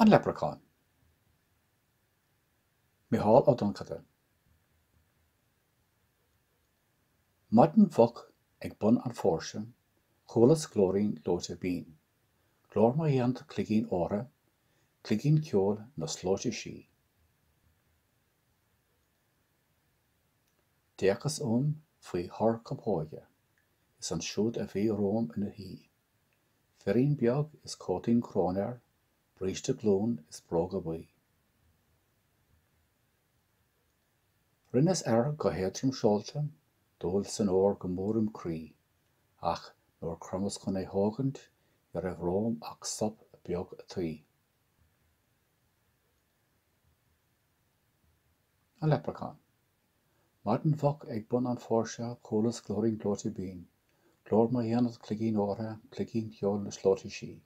An Leipreachán. Mícheál Ó Donnchadha. Maidin mhoch ag bun an phóirse, chualas glóirín gleoite binn, glór mar dhéanfadh cloigín órdha, cloigín ceoil na slóite sí. D'fhéachas uaim faoi thor copóige, is ansiúd a bhí romham ina shuí, Firín beag is cóitín cróin air, bríste glún is bróga buí. Rinneas air go héadrom seolta, dúil san ór go mór im chroí, ach nuair chromas chun é thógaint, ní raibh romham ach sop beag tuí. An Leipreachán. Maidin mhoch ag bun an phóirse chualas glóirín gleoite binn, glór mar dhéanfadh cloigín órdha, cloigín ceoil na slóite sí.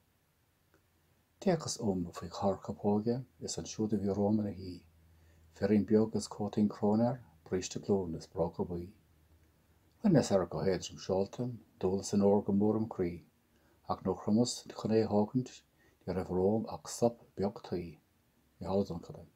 D'fhéachas uaim faoi chorr copóige is ansiúd a bhí romham ina shuí, firín beag is cóitín cróin air, bríste glún is bróga buí. Rinneas air go héadrom seolta, dúil san ór go mór im chroí, ach nuair chromas chun é thógaint ní raibh romham ach sop beag tuí. Mícheál Ó Donnchadha.